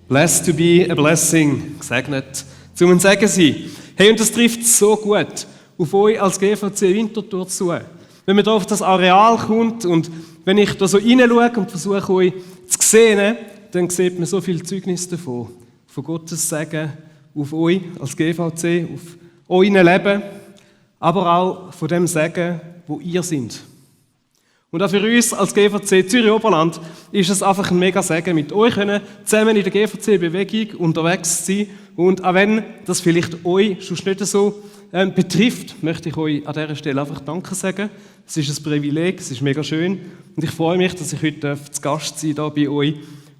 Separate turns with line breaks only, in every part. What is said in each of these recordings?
Blessed to be a blessing. Gesegnet zum ein Segen sein. Hey, und das trifft so gut auf euch als GVC Winterthur zu. Wenn man da auf das Areal kommt und wenn ich da so reinschaue und versuche, euch zu sehen, dann sieht man so viel Zeugnis davon. Von Gottes Segen auf euch als GVC, auf euer Leben, aber auch von dem Segen, wo ihr seid. Und auch für uns als GVC Zürich-Oberland ist es einfach ein mega Segen, mit euch zusammen in der GVC-Bewegung unterwegs zu sein. Und auch wenn das vielleicht euch schon nicht so betrifft, möchte ich euch an dieser Stelle einfach Danke sagen. Es ist ein Privileg, es ist mega schön. Und ich freue mich, dass ich heute zu Gast sein darf bei euch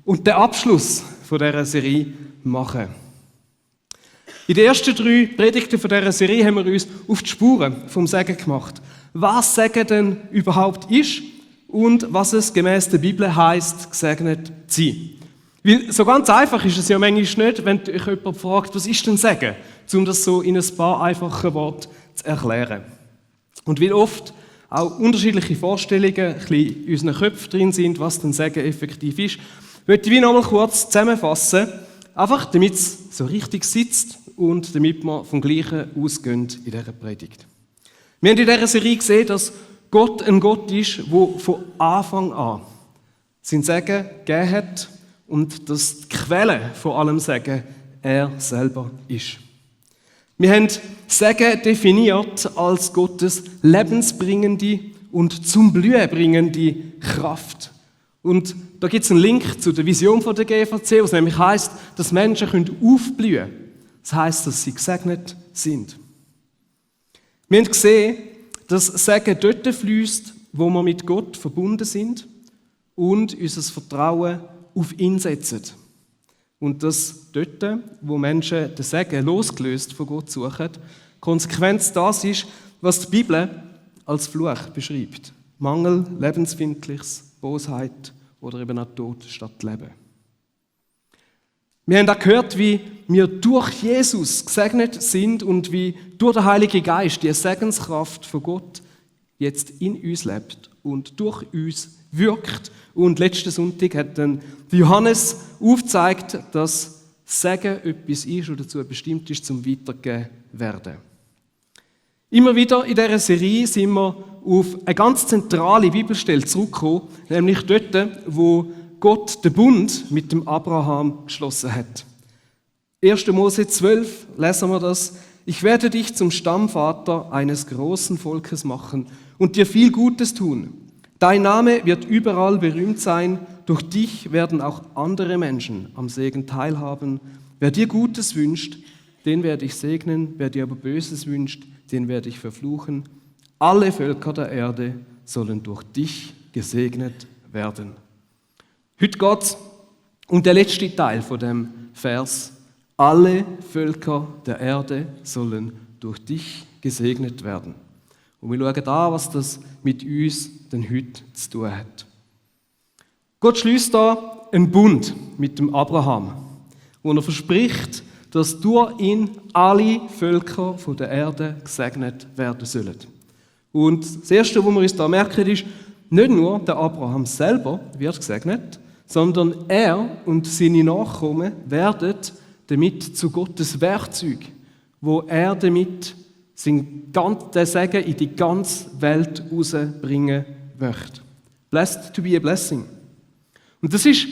und den Abschluss von dieser Serie machen. In den ersten 3 Predigten von dieser Serie haben wir uns auf die Spuren vom Segen gemacht. Was Segen denn überhaupt ist und was es gemäß der Bibel heisst, gesegnet zu sein. Weil so ganz einfach ist es ja manchmal nicht, wenn euch jemand fragt, was ist denn Segen, um das so in ein paar einfachen Worte zu erklären. Und weil oft auch unterschiedliche Vorstellungen ein bisschen in unseren Köpfen drin sind, was denn Segen effektiv ist, möchte ich noch mal kurz zusammenfassen, einfach damit es so richtig sitzt und damit wir vom Gleichen ausgehen in dieser Predigt. Wir haben in dieser Serie gesehen, dass Gott ein Gott ist, der von Anfang an sein Segen gegeben hat und dass die Quelle von allem Segen er selber ist. Wir haben Segen definiert als Gottes lebensbringende und zum Blühen bringende Kraft. Und da gibt es einen Link zu der Vision der GVC, was nämlich heisst, dass Menschen aufblühen können. Das heisst, dass sie gesegnet sind. Wir haben gesehen, dass Segen dort fließt, wo wir mit Gott verbunden sind und unser Vertrauen auf ihn setzen. Und dass dort, wo Menschen den Segen losgelöst von Gott suchen, Konsequenz das ist, was die Bibel als Fluch beschreibt. Mangel, Lebensfindliches, Bosheit oder eben auch Tod statt Leben. Wir haben auch gehört, wie wir durch Jesus gesegnet sind und wie durch den Heiligen Geist die Segenskraft von Gott jetzt in uns lebt und durch uns wirkt. Und letzten Sonntag hat dann Johannes aufgezeigt, dass Segen etwas ist oder dazu bestimmt ist, zum Weitergeben werden. Immer wieder in dieser Serie sind wir auf eine ganz zentrale Bibelstelle zurückgekommen, nämlich dort, wo Gott den Bund mit dem Abraham geschlossen hat. 1. Mose 12 lesen wir das. Ich werde dich zum Stammvater eines großen Volkes machen und dir viel Gutes tun. Dein Name wird überall berühmt sein. Durch dich werden auch andere Menschen am Segen teilhaben. Wer dir Gutes wünscht, den werde ich segnen. Wer dir aber Böses wünscht, den werde ich verfluchen. Alle Völker der Erde sollen durch dich gesegnet werden. Heute geht es um den letzten Teil von dem Vers. Alle Völker der Erde sollen durch dich gesegnet werden. Und wir schauen an, was das mit uns denn heute zu tun hat. Gott schließt da einen Bund mit dem Abraham, wo er verspricht, dass durch ihn alle Völker von der Erde gesegnet werden sollen. Und das Erste, was wir uns da merken, ist, nicht nur der Abraham selber wird gesegnet, sondern er und seine Nachkommen werden damit zu Gottes Werkzeug, wo er damit den Segen in die ganze Welt rausbringen möchte. Blessed to be a blessing. Und das ist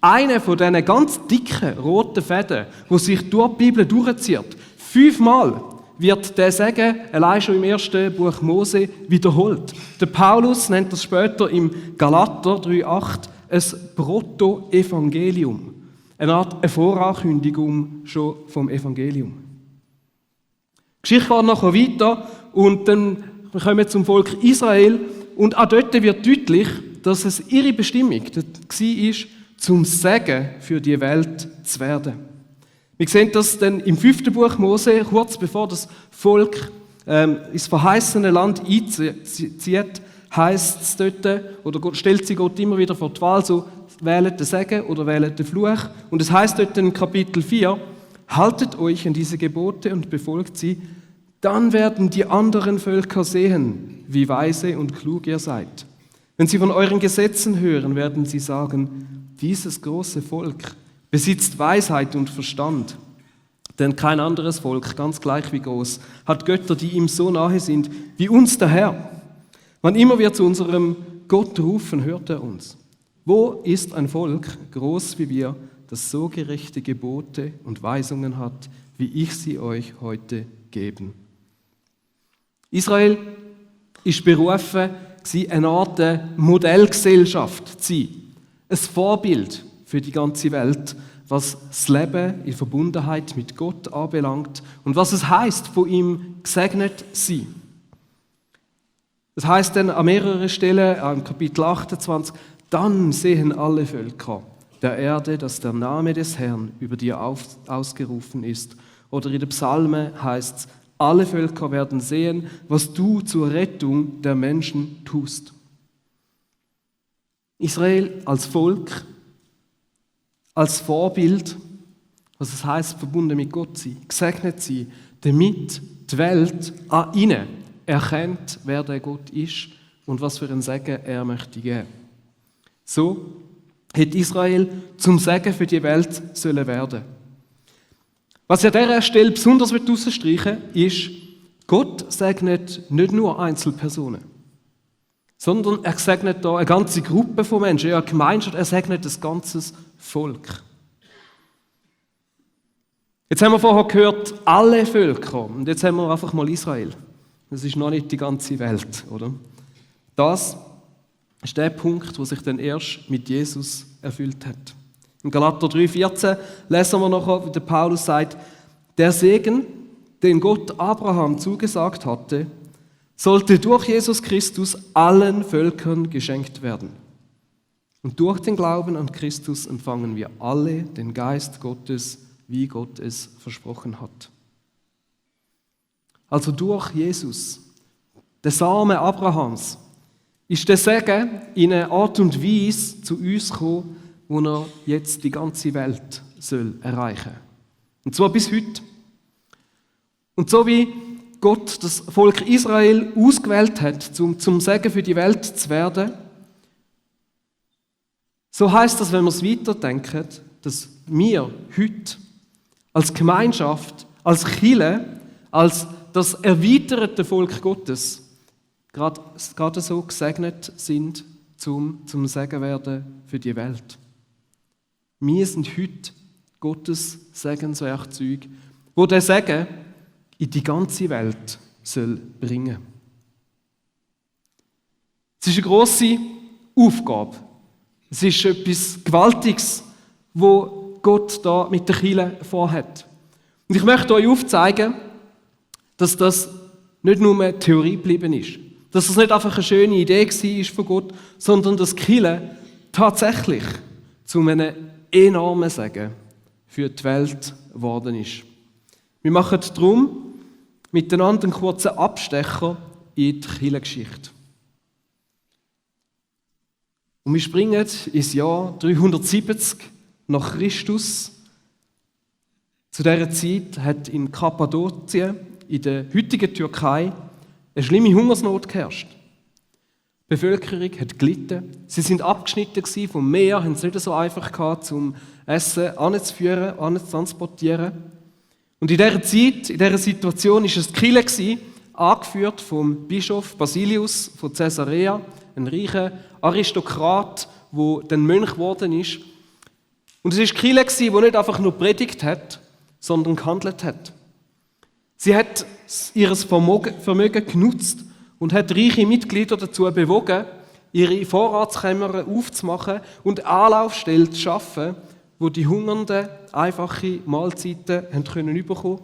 einer von diesen ganz dicken roten Fäden, die sich durch die Bibel durchzieht. 5-mal wird der Segen allein schon im 1. Buch Mose wiederholt. Der Paulus nennt das später im Galater 3,8 ein Proto-Evangelium. Eine Art Vorankündigung schon vom Evangelium. Die Geschichte geht nachher weiter und dann kommen wir zum Volk Israel und auch dort wird deutlich, dass es ihre Bestimmung war, zum Segen für die Welt zu werden. Wir sehen das dann im 5. Buch Mose, kurz bevor das Volk ins verheißene Land einzieht, heisst es dort, oder stellt sie Gott immer wieder vor die Wahl, so wählet den Segen oder wählet den Fluch. Und es heisst dort in Kapitel 4, haltet euch an diese Gebote und befolgt sie, dann werden die anderen Völker sehen, wie weise und klug ihr seid. Wenn sie von euren Gesetzen hören, werden sie sagen, dieses große Volk besitzt Weisheit und Verstand. Denn kein anderes Volk, ganz gleich wie groß, hat Götter, die ihm so nahe sind wie uns der Herr. Wann immer wir zu unserem Gott rufen, hört er uns. Wo ist ein Volk, groß wie wir, das so gerechte Gebote und Weisungen hat, wie ich sie euch heute geben? Israel ist berufen, eine Art Modellgesellschaft zu sein. Ein Vorbild für die ganze Welt, was das Leben in Verbundenheit mit Gott anbelangt und was es heisst, von ihm gesegnet sein. Das heisst dann an mehreren Stellen, im Kapitel 28, dann sehen alle Völker der Erde, dass der Name des Herrn über dir ausgerufen ist. Oder in den Psalmen heißt es, alle Völker werden sehen, was du zur Rettung der Menschen tust. Israel als Volk, als Vorbild, was es heisst, verbunden mit Gott sein, gesegnet sein, damit die Welt an ihnen erkennt, wer der Gott ist und was für ein Segen er möchte geben. So hätte Israel zum Segen für die Welt sollen werden. Was ich an dieser Stelle besonders herausstreichen will, ist, Gott segnet nicht nur Einzelpersonen, sondern er segnet da eine ganze Gruppe von Menschen, ja, eine Gemeinschaft, er segnet ein ganzes Volk. Jetzt haben wir vorher gehört, alle Völker, und jetzt haben wir einfach mal Israel. Das ist noch nicht die ganze Welt, oder? Das ist der Punkt, der sich dann erst mit Jesus erfüllt hat. In Galater 3,14 lesen wir noch, wie der Paulus sagt, der Segen, den Gott Abraham zugesagt hatte, sollte durch Jesus Christus allen Völkern geschenkt werden. Und durch den Glauben an Christus empfangen wir alle den Geist Gottes, wie Gott es versprochen hat. Also durch Jesus, der Same Abrahams, ist der Segen in einer Art und Weise zu uns gekommen, wo er jetzt die ganze Welt soll erreichen. Und zwar bis heute. Und so wie Gott das Volk Israel ausgewählt hat, zum Segen für die Welt zu werden, so heißt das, wenn wir es weiterdenken, dass wir heute als Gemeinschaft, als Kirche, als das erweiterte Volk Gottes gerade so gesegnet sind, zum Segen werden für die Welt. Wir sind heute Gottes Segenswerkzeug, wo der Segen in die ganze Welt soll bringen. Es ist eine grosse Aufgabe. Es ist etwas Gewaltiges, wo Gott da mit der Kirche vorhat. Und ich möchte euch aufzeigen, dass das nicht nur eine Theorie geblieben ist. Dass das nicht einfach eine schöne Idee war von Gott, sondern dass die Kirche tatsächlich zu einem enormen Segen für die Welt geworden ist. Wir machen darum miteinander einen kurzen Abstecher in die Kirchengeschichte. Und wir springen ins Jahr 370 nach Christus. Zu dieser Zeit hat in Kappadokien, in der heutigen Türkei, eine schlimme Hungersnot geherrscht. Die Bevölkerung hat gelitten. Sie sind abgeschnitten vom Meer, haben es nicht so einfach gehabt, zum Essen anzuführen, anzutransportieren. Und in dieser Zeit, in dieser Situation, war es die Kirche, angeführt vom Bischof Basilius von Caesarea, ein reicher Aristokrat, der dann Mönch geworden ist. Und es war die Kirche, die nicht einfach nur predigt hat, sondern gehandelt hat. Sie hat ihr Vermögen genutzt und hat reiche Mitglieder dazu bewogen, ihre Vorratskämmer aufzumachen und Anlaufstellen zu schaffen, wo die Hungernden einfache Mahlzeiten haben können bekommen.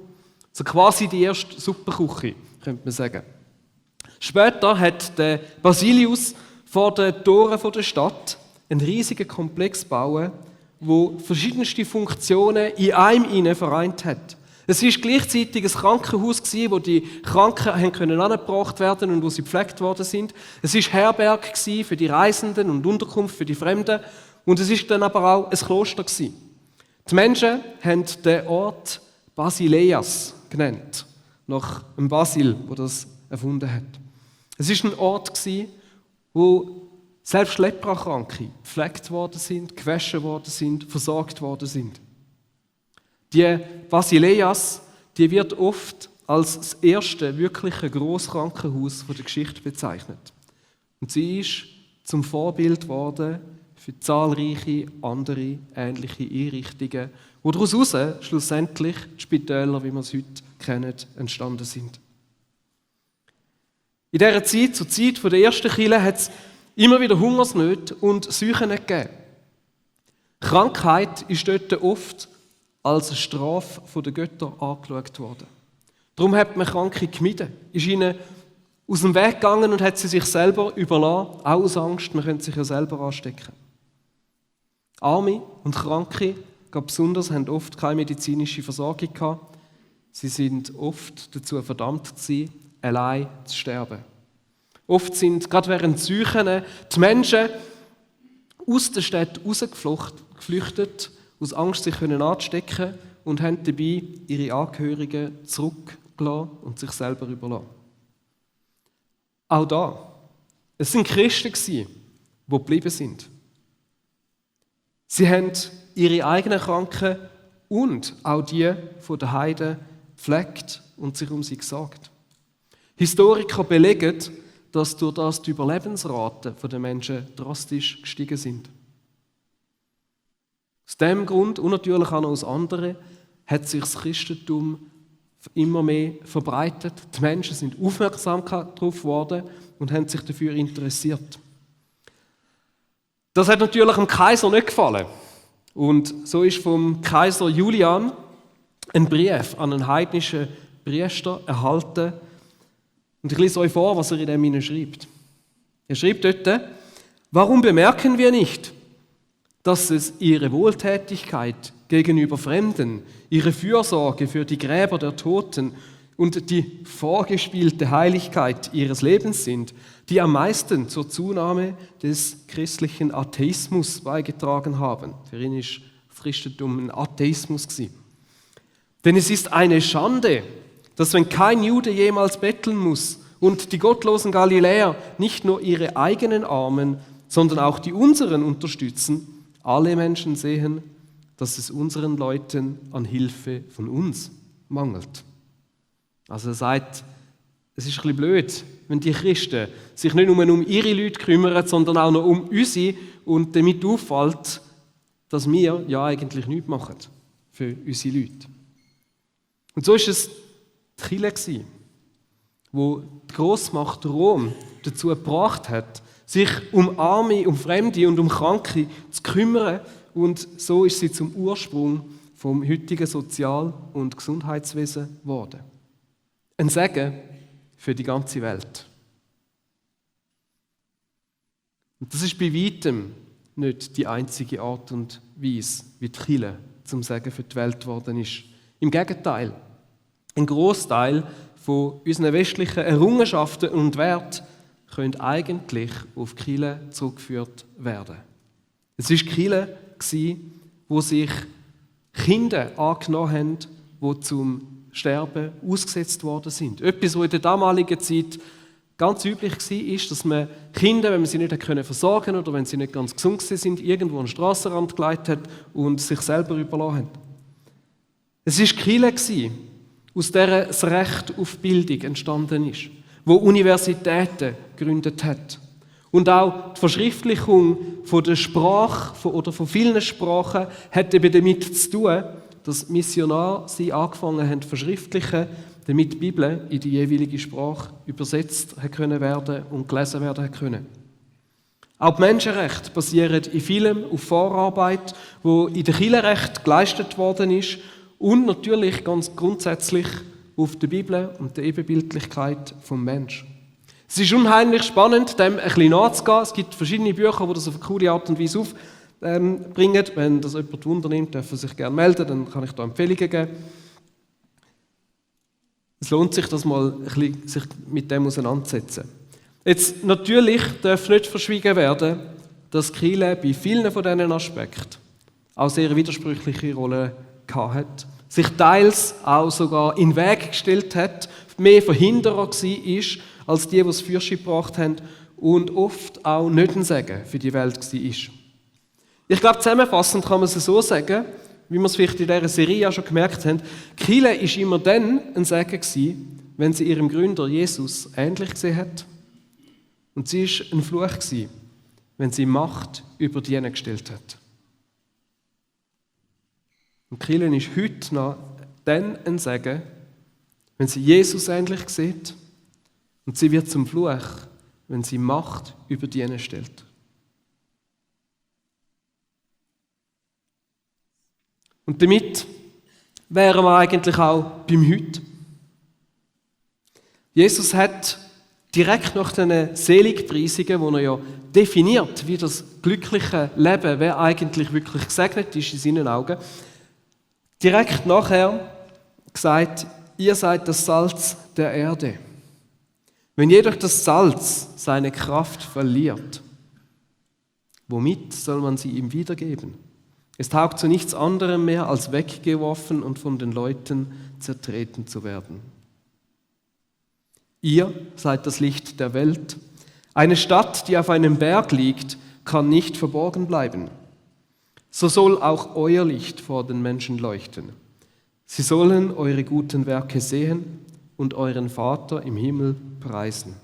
So quasi die erste Suppenküche, könnte man sagen. Später hat der Basilius vor den Toren der Stadt einen riesigen Komplex gebaut, der verschiedenste Funktionen in einem vereint hat. Es war gleichzeitig ein Krankenhaus, wo die Kranken angebracht werden und wo sie gepflegt worden sind. Es war Herberg für die Reisenden und Unterkunft für die Fremden. Und es war dann aber auch ein Kloster. Die Menschen haben den Ort Basileias genannt, nach dem Basil, der das erfunden hat. Es war ein Ort, wo selbst Leprakranke gepflegt worden sind, gewaschen worden sind, versorgt worden sind. Die Basileias, die wird oft als das erste wirkliche Grosskrankenhaus der Geschichte bezeichnet. Und sie ist zum Vorbild geworden für zahlreiche andere ähnliche Einrichtungen, wo daraus schlussendlich die Spitäler, wie wir es heute kennen, entstanden sind. In dieser Zeit, zur Zeit der ersten Kirche, hat es immer wieder Hungersnöte und Seuchen gegeben. Krankheit ist dort oft als eine Strafe der Götter angeschaut worden. Darum hat man Kranke gemieden, ist ihnen aus dem Weg gegangen und hat sie sich selber überlassen, auch aus Angst, man könnte sich ja selber anstecken. Arme und Kranke, gerade besonders, haben oft keine medizinische Versorgung gehabt. Sie sind oft dazu verdammt gewesen, allein zu sterben. Oft sind, gerade während Seuchen, die Menschen aus der Stadt rausgeflüchtet, aus Angst, sich anzustecken, und haben dabei ihre Angehörigen zurückgelassen und sich selber überlassen. Auch da, es sind Christen gewesen, die geblieben sind. Sie haben ihre eigenen Kranken und auch die der Heiden gepflegt und sich um sie gesorgt. Historiker belegen, dass durch das die Überlebensraten der Menschen drastisch gestiegen sind. Aus diesem Grund und natürlich auch noch aus anderen hat sich das Christentum immer mehr verbreitet. Die Menschen sind aufmerksam darauf geworden und haben sich dafür interessiert. Das hat natürlich dem Kaiser nicht gefallen. Und so ist vom Kaiser Julian ein Brief an einen heidnischen Priester erhalten. Und ich lese euch vor, was er in dem schreibt. Er schreibt dort: Warum bemerken wir nicht, dass es ihre Wohltätigkeit gegenüber Fremden, ihre Fürsorge für die Gräber der Toten und die vorgespielte Heiligkeit ihres Lebens sind, die am meisten zur Zunahme des christlichen Atheismus beigetragen haben. Für ihn ist das Christentum ein Atheismus gewesen. Denn es ist eine Schande, dass wenn kein Jude jemals betteln muss und die gottlosen Galiläer nicht nur ihre eigenen Armen, sondern auch die unseren unterstützen, alle Menschen sehen, dass es unseren Leuten an Hilfe von uns mangelt. Also er sagt, es ist ein bisschen blöd, wenn die Christen sich nicht nur um ihre Leute kümmern, sondern auch noch um unsere, und damit auffällt, dass wir ja eigentlich nichts machen für unsere Leute. Und so war es die Kirche, wo die Grossmacht Rom dazu gebracht hat, sich um Arme, um Fremde und um Kranke zu kümmern, und so ist sie zum Ursprung vom heutigen Sozial- und Gesundheitswesen geworden. Ein Segen für die ganze Welt. Und das ist bei weitem nicht die einzige Art und Weise, wie die Kirche zum Segen für die Welt geworden ist. Im Gegenteil, ein Großteil von unseren westlichen Errungenschaften und Werten können eigentlich auf die Kirche zurückgeführt werden. Es war die Kirche, wo sich Kinder angenommen haben, die zum Sterben ausgesetzt worden sind. Etwas, was in der damaligen Zeit ganz üblich war, dass man Kinder, wenn man sie nicht versorgen konnte oder wenn sie nicht ganz gesund sind, irgendwo an den Strassenrand gelegt hat und sich selber überlassen hat. Es war die Kirche, aus der das Recht auf Bildung entstanden ist, wo Universitäten gegründet hat. Und auch die Verschriftlichung von der Sprache oder von vielen Sprachen hat eben damit zu tun, dass Missionare sie angefangen haben zu verschriftlichen, damit die Bibel in die jeweilige Sprache übersetzt können werden und gelesen werden können. Auch die Menschenrechte basieren in vielem auf Vorarbeit, wo in der Kirchenrecht geleistet worden ist, und natürlich ganz grundsätzlich auf der Bibel und der Ebenbildlichkeit vom Menschen. Es ist unheimlich spannend, dem ein bisschen nachzugehen. Es gibt verschiedene Bücher, die das auf eine coole Art und Weise aufbringen. Wenn das jemand wundernimmt, darf er sich gerne melden, dann kann ich da Empfehlungen geben. Es lohnt sich, das mal ein bisschen sich mit dem auseinanderzusetzen. Jetzt natürlich darf nicht verschwiegen werden, dass die Kirche bei vielen von diesen Aspekten auch sehr widersprüchliche Rollen hatte, sich teils auch sogar in den Weg gestellt hat, mehr Verhinderer war, als die es Fürste gebracht haben, und oft auch nicht ein Segen für die Welt war. Ich glaube, zusammenfassend kann man es so sagen, wie wir es vielleicht in dieser Serie ja schon gemerkt haben, die Kirche war immer dann ein Segen gewesen, wenn sie ihrem Gründer Jesus ähnlich gesehen hat. Und sie war ein Fluch gewesen, wenn sie Macht über diejenigen gestellt hat. Und die Kirche ist heute noch dann ein Segen, wenn sie Jesus ähnlich sieht. Und sie wird zum Fluch, wenn sie Macht über diejenigen stellt. Und damit wären wir eigentlich auch beim Heute. Jesus hat direkt nach diesen Seligpreisungen, wo er ja definiert, wie das glückliche Leben, wer eigentlich wirklich gesegnet ist in seinen Augen, direkt nachher gesagt, ihr seid das Salz der Erde. Wenn jedoch das Salz seine Kraft verliert, womit soll man sie ihm wiedergeben? Es taugt zu nichts anderem mehr, als weggeworfen und von den Leuten zertreten zu werden. Ihr seid das Licht der Welt. Eine Stadt, die auf einem Berg liegt, kann nicht verborgen bleiben. So soll auch euer Licht vor den Menschen leuchten. Sie sollen eure guten Werke sehen und euren Vater im Himmel preisen.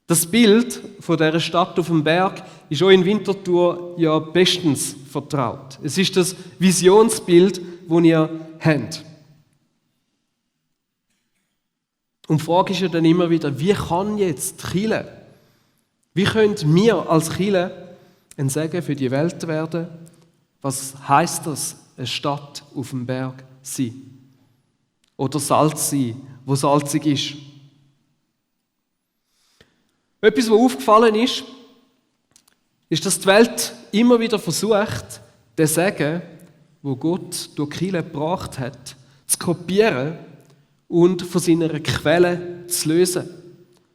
Das Bild von dieser Stadt auf dem Berg ist auch in Winterthur ja bestens vertraut. Es ist das Visionsbild, das ihr habt. Und die Frage ist ja dann immer wieder, wie kann jetzt die Kirche, wie können wir als Kirche ein Segen für die Welt werden? Was heisst das, eine Stadt auf dem Berg sein? Oder Salz sein, wo salzig ist? Etwas, was aufgefallen ist, dass die Welt immer wieder versucht, den Segen, den Gott durch die Kirche gebracht hat, zu kopieren und von seiner Quelle zu lösen.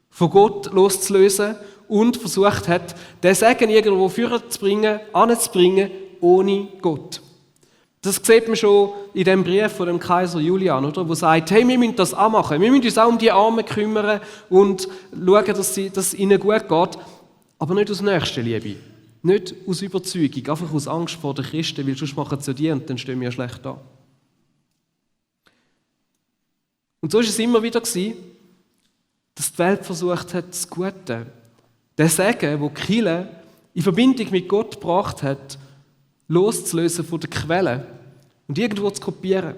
Von Gott loszulösen und versucht hat, den Segen irgendwo vorzubringen, anzubringen, ohne Gott. Das sieht man schon in dem Brief von dem Kaiser Julian, oder? Wo sagt, hey, wir müssen das auch machen. Wir müssen uns auch um die Armen kümmern und schauen, dass es ihnen gut geht. Aber nicht aus Nächstenliebe. Nicht aus Überzeugung, einfach aus Angst vor den Christen, weil sonst machen sie die und dann stehen wir schlecht da. Und so war es immer wieder, dass die Welt versucht hat, das Gute, den Segen, den die Kirche in Verbindung mit Gott gebracht hat, loszulösen von der Quelle und irgendwo zu kopieren.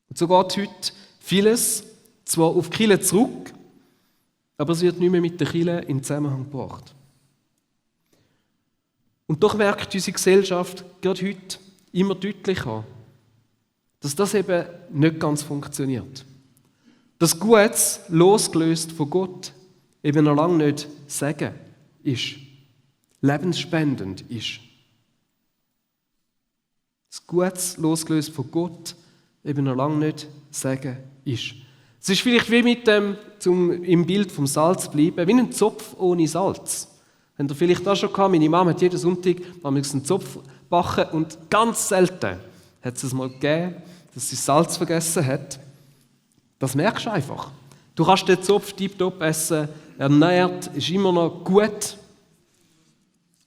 Und so geht heute vieles zwar auf die Kirche zurück, aber es wird nicht mehr mit der Kirche in Zusammenhang gebracht. Und doch merkt unsere Gesellschaft gerade heute immer deutlicher, dass das eben nicht ganz funktioniert. Dass Gutes, losgelöst von Gott, eben noch lange nicht Segen ist. Lebensspendend ist. Das Gutes, losgelöst von Gott, eben noch lange nicht Segen ist. Es ist vielleicht wie mit dem, im Bild vom Salz bleiben, wie ein Zopf ohne Salz. Habt ihr vielleicht auch schon gehabt, meine Mama hat jeden Sonntag einen Zopf backen und ganz selten hat es mal gegeben, dass sie Salz vergessen hat. Das merkst du einfach. Du kannst den Zopf tiptop essen, ernährt, ist immer noch gut,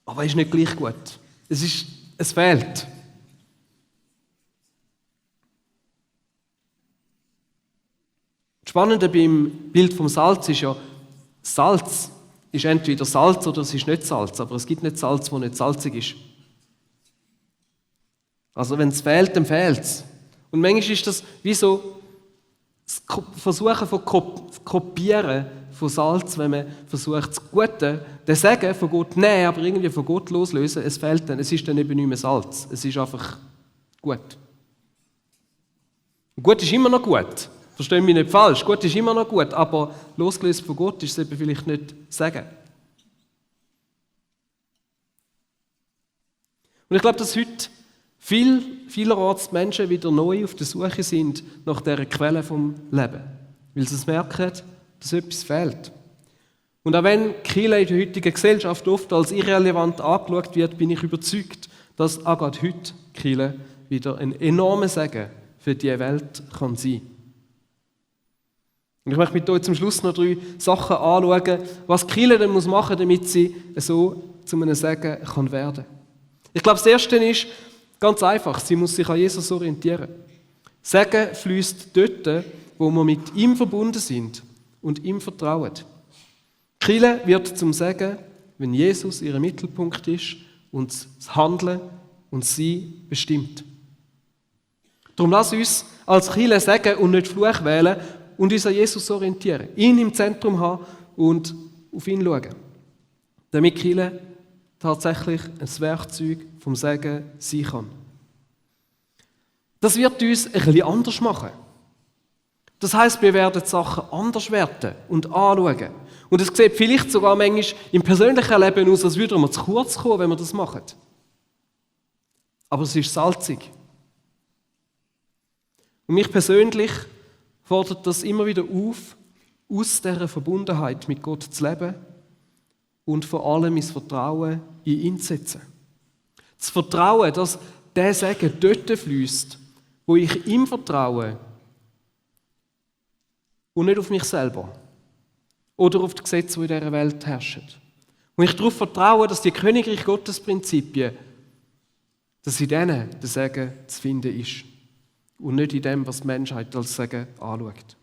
aber ist nicht gleich gut. Es fehlt. Das Spannende beim Bild vom Salz ist ja, Salz ist entweder Salz oder es ist nicht Salz, aber es gibt nicht Salz, das nicht salzig ist. Also wenn es fehlt, dann fehlt es. Und manchmal ist das wie so das Versuchen von Kopieren von Salz, wenn man versucht, das Gute, den Segen von Gott nehmen, aber irgendwie von Gott loslösen, es fehlt dann, es ist dann eben nicht mehr Salz, es ist einfach gut. Und gut ist immer noch gut, verstehen mich nicht falsch, gut ist immer noch gut, aber losgelöst von Gott ist es eben vielleicht nicht Segen. Und ich glaube, dass heute vielerorts Menschen wieder neu auf der Suche sind nach dieser Quelle vom Leben, weil sie merken, dass etwas fehlt. Und auch wenn die Kirche in der heutigen Gesellschaft oft als irrelevant angeschaut wird, bin ich überzeugt, dass auch gerade heute die Kirche wieder ein enormer Segen für diese Welt kann sein. Und ich möchte mit euch zum Schluss noch 3 Sachen anschauen, was die Kirche denn machen muss, damit sie so zu einem Segen kann werden. Ich glaube, das Erste ist ganz einfach, sie muss sich an Jesus orientieren. Segen fließt dort, wo wir mit ihm verbunden sind und ihm vertrauen. Die Kirche wird zum Segen, wenn Jesus ihr Mittelpunkt ist und das Handeln und sie bestimmt. Darum lass uns als Kirche Segen und nicht Fluch wählen und uns an Jesus orientieren, ihn im Zentrum haben und auf ihn schauen, damit die Kirche tatsächlich ein Werkzeug vom Segen sein kann. Das wird uns ein bisschen anders machen. Das heisst, wir werden die Sachen anders werten und anschauen. Und es sieht vielleicht sogar manchmal im persönlichen Leben aus, als würden wir zu kurz kommen, wenn wir das machen. Aber es ist salzig. Und mich persönlich fordert das immer wieder auf, aus dieser Verbundenheit mit Gott zu leben und vor allem mein Vertrauen in ihn zu setzen. Das Vertrauen, dass der Segen dort fließt, wo ich ihm vertraue und nicht auf mich selber oder auf die Gesetze, die in dieser Welt herrschen. Und ich darauf vertraue, dass die Königreich Gottes Prinzipien, dass in denen der Segen zu finden ist und nicht in dem, was die Menschheit als Segen anschaut.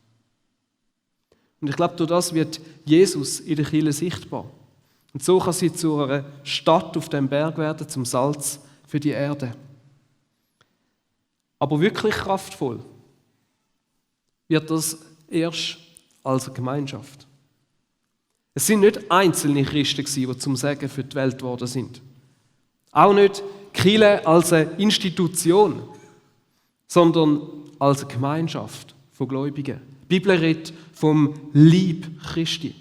Und ich glaube, durch das wird Jesus in der Kirche sichtbar. Und so kann sie zu einer Stadt auf dem Berg werden, zum Salz für die Erde. Aber wirklich kraftvoll wird das erst als Gemeinschaft. Es sind nicht einzelne Christen, die zum Segen für die Welt geworden sind. Auch nicht die Kirche als eine Institution, sondern als eine Gemeinschaft von Gläubigen. Die Bibel redet vom Leib Christi,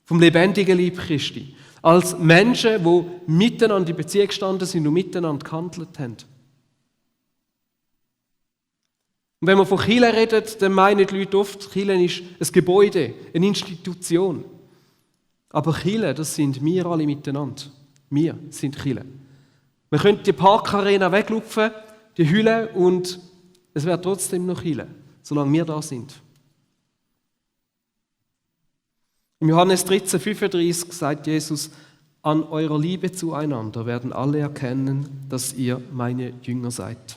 vom lebendigen Leib Christi. Als Menschen, die miteinander in Beziehung gestanden sind und miteinander gehandelt haben. Und wenn wir von Kirche reden, dann meinen die Leute oft, Kirche ist ein Gebäude, eine Institution. Aber Kirche, das sind wir alle miteinander. Wir sind Kirche. Wir können die Parkarena weglupfen, die Hülle, und es wäre trotzdem noch Kirche, solange wir da sind. Im Johannes 13,35 sagt Jesus, an eurer Liebe zueinander werden alle erkennen, dass ihr meine Jünger seid.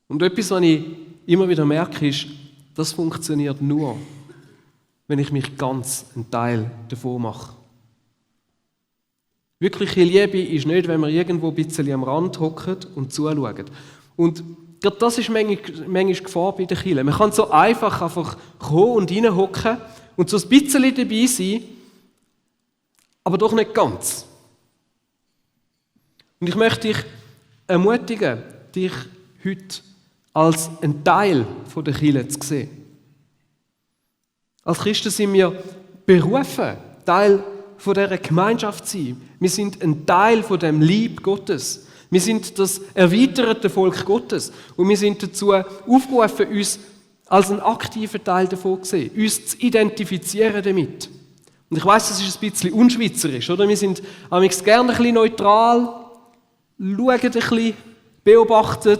Und etwas, was ich immer wieder merke, ist, das funktioniert nur, wenn ich mich ganz einen Teil davon mache. Wirkliche Liebe ist nicht, wenn wir irgendwo ein bisschen am Rand hocken und zuschauen. Und gerade das ist manchmal Gefahr bei den Kirchen. Man kann so einfach kommen und reinhocken und so ein bisschen dabei sein, aber doch nicht ganz. Und ich möchte dich ermutigen, dich heute als ein Teil der Kirche zu sehen. Als Christen sind wir berufen, Teil dieser Gemeinschaft zu sein. Wir sind ein Teil von dem Leib Gottes. Wir sind das erweiterte Volk Gottes. Und wir sind dazu aufgerufen, uns als einen aktiven Teil davon zu sehen, uns zu identifizieren damit. Und ich weiss, das ist ein bisschen unschweizerisch, oder? Wir sind manchmal gerne ein bisschen neutral, schauen ein bisschen, beobachten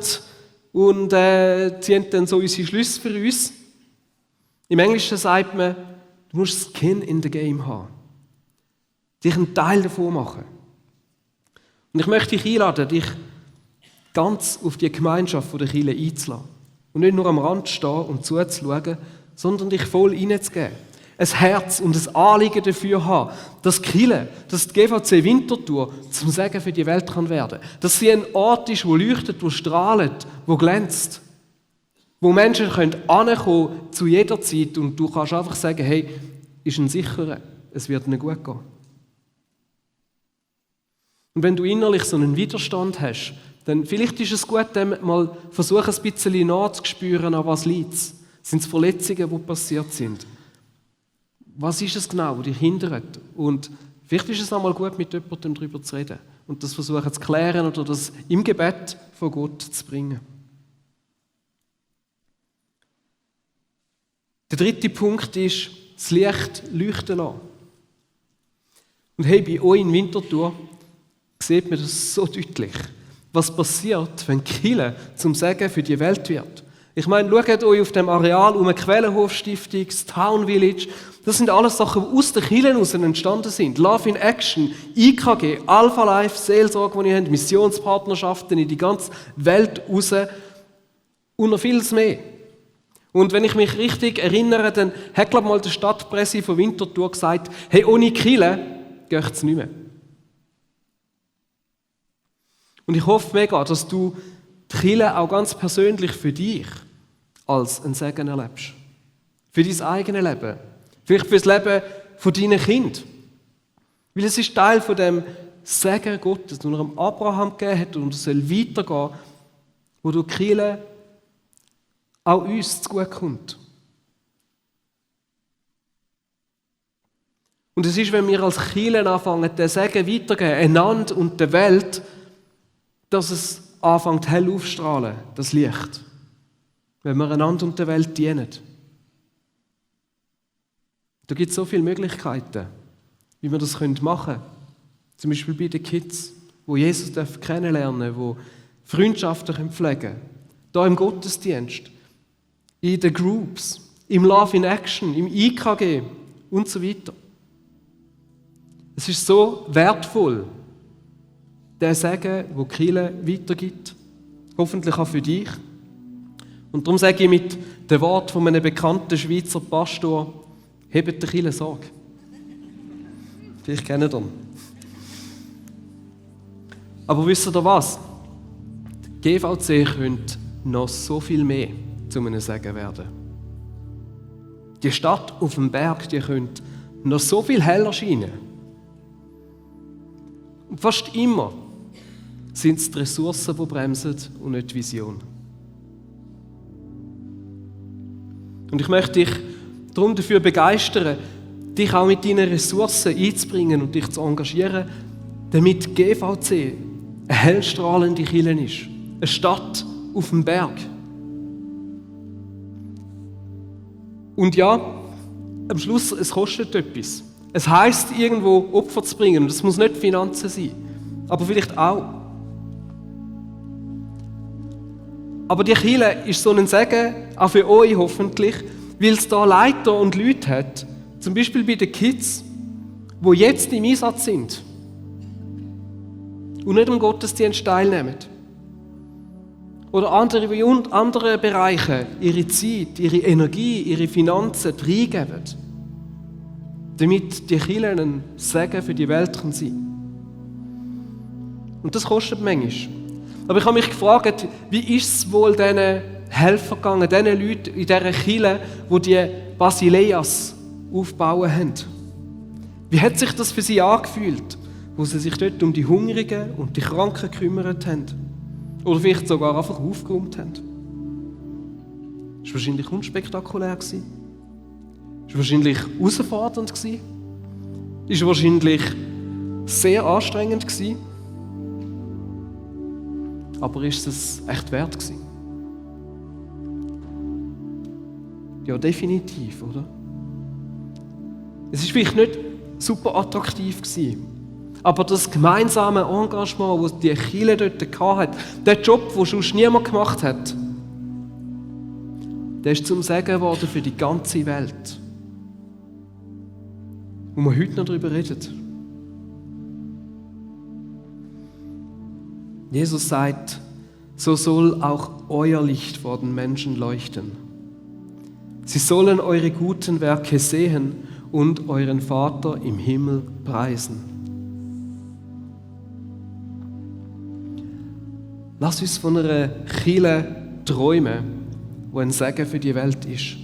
und ziehen dann so unsere Schlüsse für uns. Im Englischen sagt man, du musst Skin in the Game haben. Dich einen Teil davon machen. Und ich möchte dich einladen, dich ganz auf die Gemeinschaft der Kirche einzulassen. Und nicht nur am Rand stehen und zuzuschauen, sondern dich voll reinzugeben. Ein Herz und ein Anliegen dafür haben, dass die Kirche, dass die GVC Winterthur zum Segen für die Welt kann werden. Dass sie ein Ort ist, wo leuchtet, wo strahlt, wo glänzt. Wo Menschen ankommen können zu jeder Zeit und du kannst einfach sagen, hey, ist ein sicherer, es wird ihnen gut gehen. Und wenn du innerlich so einen Widerstand hast, dann vielleicht ist es gut, dem mal versuchen, ein bisschen nachzuspüren, an was liegt es. Sind es Verletzungen, die passiert sind? Was ist es genau, was dich hindert? Und vielleicht ist es auch mal gut, mit jemandem darüber zu reden und das versuchen zu klären oder das im Gebet von Gott zu bringen. Der dritte Punkt ist, das Licht leuchten lassen. Und hey, bei euch in Winterthur sieht man das so deutlich. Was passiert, wenn die Kirche zum Segen für die Welt wird? Ich meine, schaut euch auf dem Areal um eine Quellenhof-Stiftung, das Town Village. Das sind alles Sachen, die aus den Kirchen heraus entstanden sind. Love in Action, IKG, Alpha Life, Seelsorge, die ihr habt, Missionspartnerschaften in die ganze Welt raus und noch vieles mehr. Und wenn ich mich richtig erinnere, dann hat, glaube ich, mal der Stadtpresse von Winterthur gesagt, hey, ohne Kirche geht es nicht mehr. Und ich hoffe mega, dass du die Kirche auch ganz persönlich für dich als ein Segen erlebst. Für dein eigenes Leben. Vielleicht für das Leben von deinen Kindern. Weil es ist Teil von dem Segen Gottes, den er dem Abraham gegeben hat und es soll weitergehen, wo durch die Kirche auch uns zugute kommt. Und es ist, wenn wir als Kirche anfangen, den Segen weiterzugeben, einander und der Welt, dass es anfängt hell aufzustrahlen, das Licht. Wenn wir einander und der Welt dienen. Da gibt es so viele Möglichkeiten, wie wir das machen können. Zum Beispiel bei den Kids, die Jesus kennenlernen dürfen, die Freundschaften pflegen können. Hier im Gottesdienst, in den Groups, im Love in Action, im IKG und so weiter. Es ist so wertvoll, der Segen, den die Kirche weitergibt. Hoffentlich auch für dich. Und darum sage ich mit dem Wort von einem bekannten Schweizer Pastor, hebt der Kirche Sorge. Vielleicht kennt ihr ihn. Aber wisst ihr was? Die GVC könnte noch so viel mehr zu einem Segen werden. Die Stadt auf dem Berg, die könnte noch so viel heller scheinen. Und fast immer sind es die Ressourcen, die bremsen und nicht die Vision. Und ich möchte dich darum dafür begeistern, dich auch mit deinen Ressourcen einzubringen und dich zu engagieren, damit die GVC eine hellstrahlende Kirche ist. Eine Stadt auf dem Berg. Und ja, am Schluss, es kostet etwas. Es heisst, irgendwo Opfer zu bringen. Und das muss nicht Finanzen sein. Aber vielleicht auch. Aber die Kirche ist so ein Segen, auch für euch hoffentlich, weil es da Leiter und Leute hat, zum Beispiel bei den Kids, die jetzt im Einsatz sind und nicht am Gottesdienst teilnehmen. Oder andere in anderen Bereichen ihre Zeit, ihre Energie, ihre Finanzen reingeben, damit die Kirche ein Segen für die Welt sein kann. Und das kostet manchmal. Aber ich habe mich gefragt, wie ist es wohl diesen Helfern gegangen, diesen Leuten in dieser Kirche, die Basileias aufbauen haben? Wie hat sich das für sie angefühlt, wo sie sich dort um die Hungrigen und die Kranken gekümmert haben? Oder vielleicht sogar einfach aufgeräumt haben? Das war wahrscheinlich unspektakulär. Das war wahrscheinlich herausfordernd. Das war wahrscheinlich sehr anstrengend. Aber ist es echt wert gewesen? Ja, definitiv, oder? Es war vielleicht nicht super attraktiv gewesen, aber das gemeinsame Engagement, das die Kirche dort hatte, der Job, den sonst niemand gemacht hat, der ist zum Segen geworden für die ganze Welt. Und wir heute noch darüber reden. Jesus sagt, so soll auch euer Licht vor den Menschen leuchten. Sie sollen eure guten Werke sehen und euren Vater im Himmel preisen. Lass uns von einer Kirche träumen, die ein Segen für die Welt ist.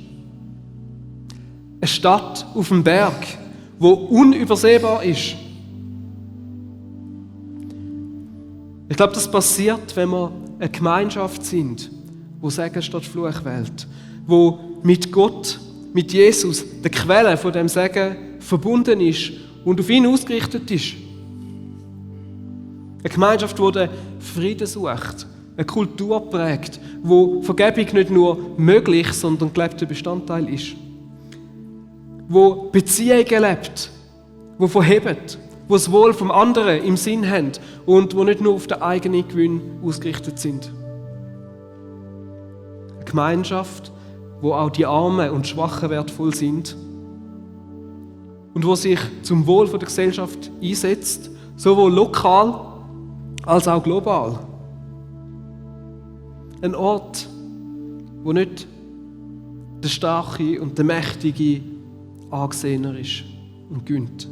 Eine Stadt auf dem Berg, die unübersehbar ist. Ich glaube, das passiert, wenn wir eine Gemeinschaft sind, die Segen statt Fluch wählt, die mit Gott, mit Jesus, der Quelle von dem Segen, verbunden ist und auf ihn ausgerichtet ist. Eine Gemeinschaft, die den Frieden sucht, eine Kultur prägt, wo Vergebung nicht nur möglich, sondern gelebter Bestandteil ist. Wo Beziehungen lebt, wo verhebt, wo das Wohl vom anderen im Sinn haben und wo nicht nur auf den eigenen Gewinn ausgerichtet sind. Eine Gemeinschaft, wo auch die Armen und Schwachen wertvoll sind und wo sich zum Wohl der Gesellschaft einsetzt, sowohl lokal als auch global. Ein Ort, wo nicht der Starke und der Mächtige angesehener ist und gönnt.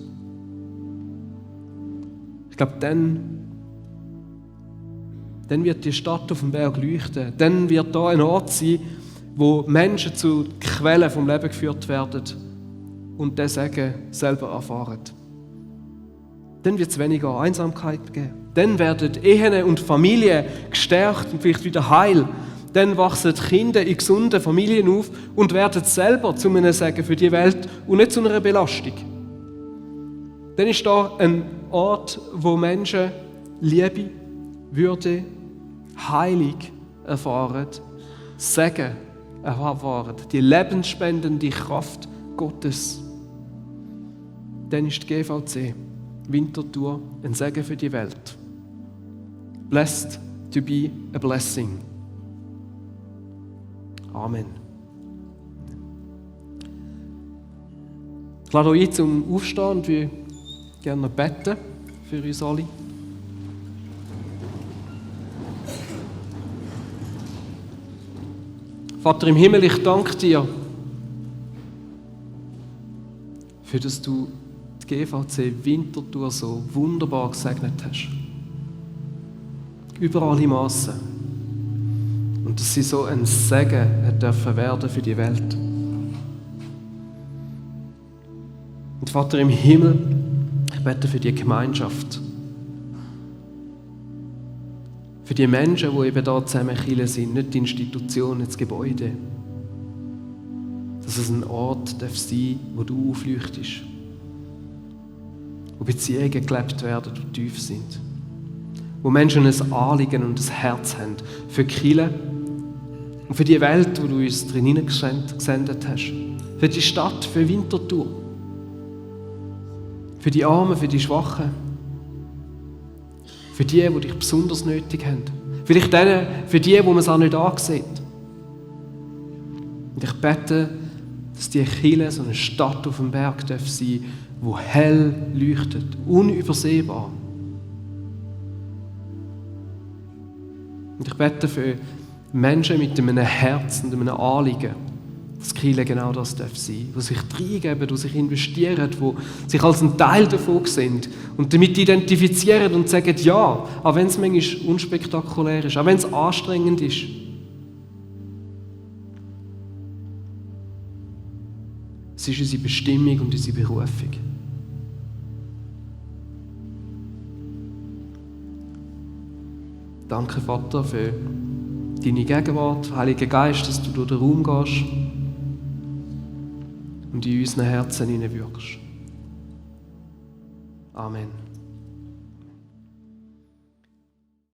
Ich glaube, dann wird die Stadt auf dem Berg leuchten. Dann wird da ein Ort sein, wo Menschen zu Quellen vom Leben geführt werden und den Segen selber erfahren. Dann wird es weniger Einsamkeit geben. Dann werden Ehen und Familien gestärkt und vielleicht wieder heil. Dann wachsen die Kinder in gesunden Familien auf und werden selber zu einem Segen für die Welt und nicht zu einer Belastung. Dann ist da ein Ort, wo Menschen Liebe, Würde, Heilung erfahren, Segen erfahren, die lebensspendende Kraft Gottes. Dann ist die GVC Winterthur ein Segen für die Welt. Blessed to be a blessing. Amen. Ich lade euch ein zum Aufstehen und wir gerne beten für uns alle. Vater im Himmel, ich danke dir, für dass du die GVC Winterthur so wunderbar gesegnet hast. Überall im Massen. Und dass sie so ein Segen dürfen werden für die Welt. Und Vater im Himmel, ich bete für die Gemeinschaft. Für die Menschen, die eben da zusammen Kirche sind, nicht die Institution, nicht das Gebäude. Dass es ein Ort darf sein, wo du aufleuchtest. Wo Beziehungen gelebt werden, die tief sind. Wo Menschen ein Anliegen und ein Herz haben für die Kirche und für die Welt, wo du uns drin hineingesendet hast. Für die Stadt, für Winterthur. Für die Armen, für die Schwachen. Für die dich besonders nötig haben. Vielleicht für die man es auch nicht ansieht. Und ich bete, dass die Kirche so eine Stadt auf dem Berg sein darf, die hell leuchtet, unübersehbar. Und ich bete für Menschen mit einem Herz und einem Anliegen, dass die Kirche genau das sein darf, die sich reingeben, die sich investieren, die sich als ein Teil davon sehen und damit identifizieren und sagen, ja, auch wenn es manchmal unspektakulär ist, auch wenn es anstrengend ist. Es ist unsere Bestimmung und unsere Berufung. Danke, Vater, für deine Gegenwart, Heiliger Geist, dass du durch den Raum gehst und in unseren Herzen hineinwirkst. Amen.